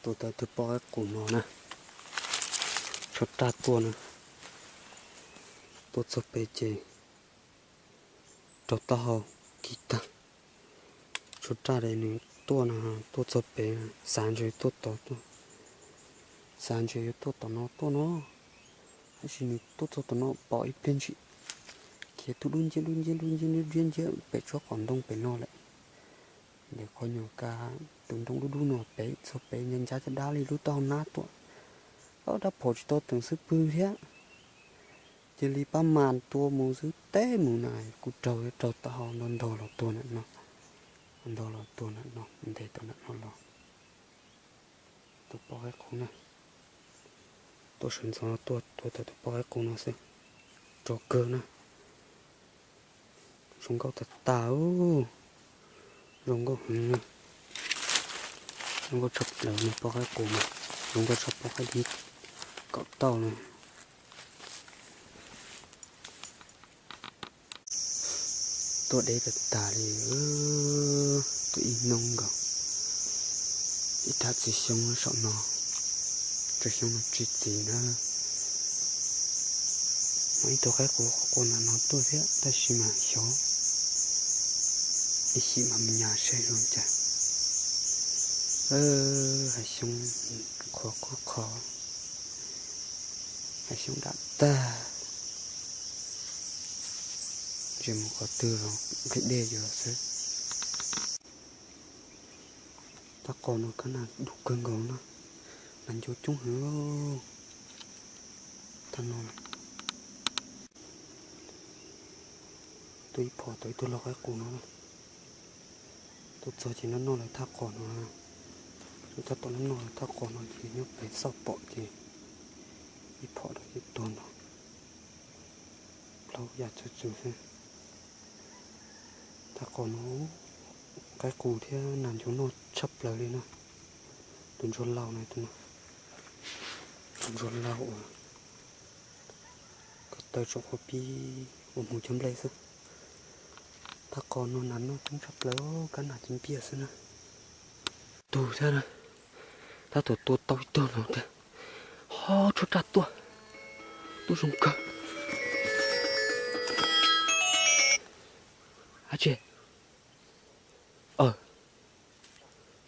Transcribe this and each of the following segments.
Tua tau tus poj qaib qus no na, tshuab raj tuaj na, tuaj txog pem ces raug taub hau kis tag. Tshuab raj es nws tuaj no, tuaj txog pem, xav ntshe tuaj tom, xav ntshe yuav tuaj tom no tuaj no, tab sis nws tuaj txog tom no pom ib pliag ntshis khiav tuaj dub nciab dub nciab dub nciab dub nciab pem tsob qos ntoo pem no lawm. Ntawm qhov nyuag ka, tus ntoo dub dub no pem txog pem ncab ncab caj dab li lub taub hau nab tuaj. Ob, rab phom tsis tau teem xub pwg thiab, cia li pab mas tua mus xwb teb mus na, kuj raug, raug taub hau ntog ntog los tuag ntawm no, ntog los tuag ntawm no, ntes tau ntawm no los. Tus poj qaib qus na, tuaj sawv ntxov no tuaj tua tau tus poj qaib qus no xwb, rog kawg na. Zoo nkauj tag tag, zoo nkauj heev, zoo nkauj tshaj plaws no poj qaib qus no, zoo nkauj tshaj poj qaib dib kaum tauj no. Tuaj deb tag tas li, tuaj ib hnub nkaus. Ib rab txiv xyoob saum no, rau xyoob no tsis txiv na. Muaj ib tug qaib qus quaj ntawm no tuaj thiab tab sis mas xyov ib chim mas mus nyas seb zoo cas. Hav xyoob qhuav qhuav qhov, hav xyoob dam tag, ntsej muag qhov twg los nqhis dej yuav xwb. Thaj qos no kab nas dub kawg nkaus na, nas ncu coob heev. Thaj no tuaj ib phom tau ib tug lau qaib qus no, tuaj txog ces noj noj lawv thaj qos no, tuaj tom noj noj lawv thaj qos no ces nyob pem xauj pom ces ib phom rau ces tuag no, plaub yam txwv txwv xwb. Thaj qos no qaib qus thiab nas ncu noj tshaj plaws li na. Tus ntsuag laus na, tus no, tus ntsuag laus uas ko taw tsuas qhuav pib ua hmuv cov nplej xwb. Thaj qos no nas noj coob tshaj plaws, kab nas ci npiaj xwb na. Tug thiab na, tab tom tua tau ib tug no tiag. Ho tshuab raj tuaj, tuaj zoo kawg. Ab tsi, aw,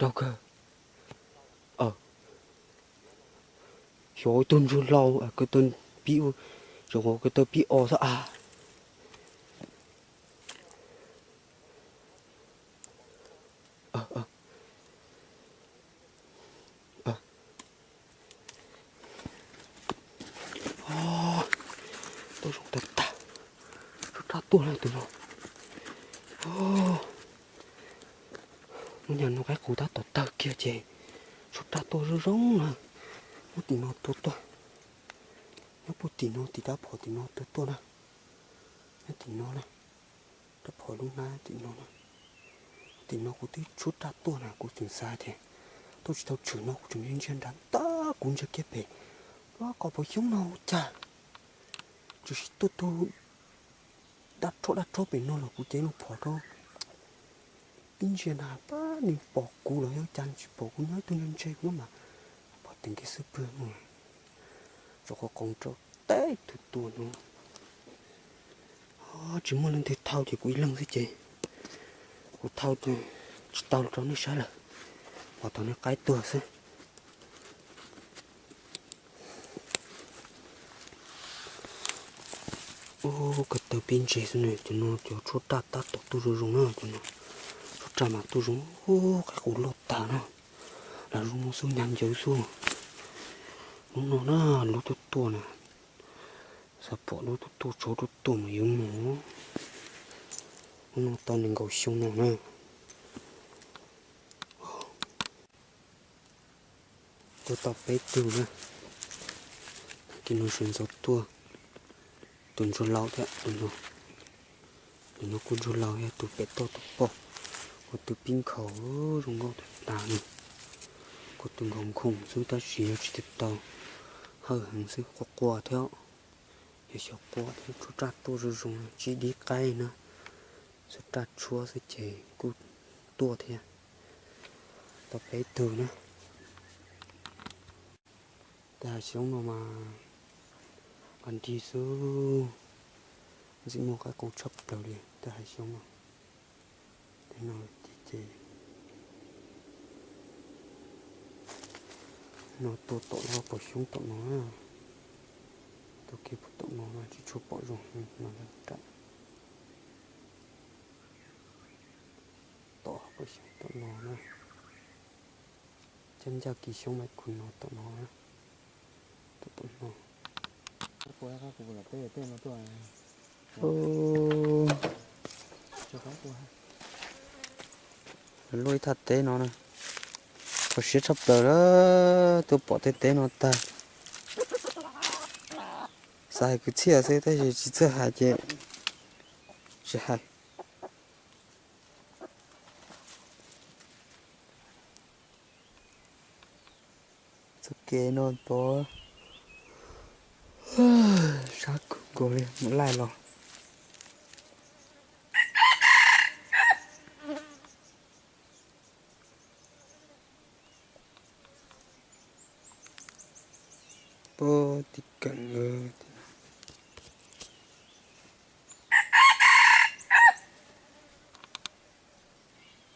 raug kawg. Aw, xyov ib tug ntsuag laus ko taw pib, tseem qhuav ko taw pib os xwb a. Tuaj zoo tag tag, tshuab raj tuaj na tus no. Hnub nyoog no qaib qus tab tom tawg kiag ces tshuab raj tuaj zoo zoo na. Nyob tim no tua tuaj, nyob puag tim no tim rab phom tim no tua tuaj na. Nyob tim no na, rab phom lub hnab tim no na. Tim no kuv twb tshuab raj tuaj na, kuv tseem xav tias tuaj tsis tau tshwm no kuv tseem ntsia ntsia nrad ntag, kuv ntsia kiag pem, ua qos pom xyoob no ua cas tshwm sim tuaj tug dab rhob dab rhob pem no los kuv cev lub phom rau pib ntsia na, pab nws pom kuv los yog cas tsis pom kuv, nyob ib tug ntse ntse kuv mas pom teem kiag xub pwg mus. Rau qhov qoos rau teb tug tua no. Tsis muaj leej twg thau ces kuv ib leeg xwb ces kuv thau tsis tau rau nej saib lawm, pom thaum nej qaib tuag xwb. Ub, ko taw pib ntse xwb na, cov no cov tshuab raj tab tom tuaj zoo zoo na, cov no tshuab raj mas tuaj zoo, qaib qus loj tag na, lam zoo no xub nyab ncawv xwb. Lub no na, lub tuaj tuaj na, xav pom lub tuaj tuaj tshov tuaj tuaj mas yuav mus. Lub no tau nees nkaum xyoo no na. Tua tau peb tug na. Tus no sawv ntxov tuaj, tus ntsuag laus thiab tus no. Tus no kuj ntsuag laus thiab, tus pem toj tus poj, kuv tus pib nkhaus zoo nkauj tag tas li. Kuv tus nkhaus nkhoos xwb tab sis yog tsis tau hawj heev xwb, quaj quaj thiab. Yog xyov quaj thiab, tshuab raj tuaj zoo zoo, tsib dib qaib na, tshuab raj tshuab xwb ces kuj tuaj thiab. Tau peb tug na. Tej hav xyoob no mas nqas nrig xwb, ntxim muaj qaib qus tshaj plaws li tej hav xyoob no. Tej no ces no tua tom lub pob xyoob tom no, tua kiag puag tom no mas tsis tshua pom zoo no ram. Tom pob xyoob tom no na, cov ncaj kis xyoob mas khuv no tom no, tom tom no. Luaj ib thaj teb no na, kho siab tshaj plaws lawm, tuaj pom tej teb no tag. Xav hais kwv txhiaj xwb tab sis tsis txawj hais ces tsis hais. Txoj kev no tod sab kawg nkaus li mus laij los. Puag tim keem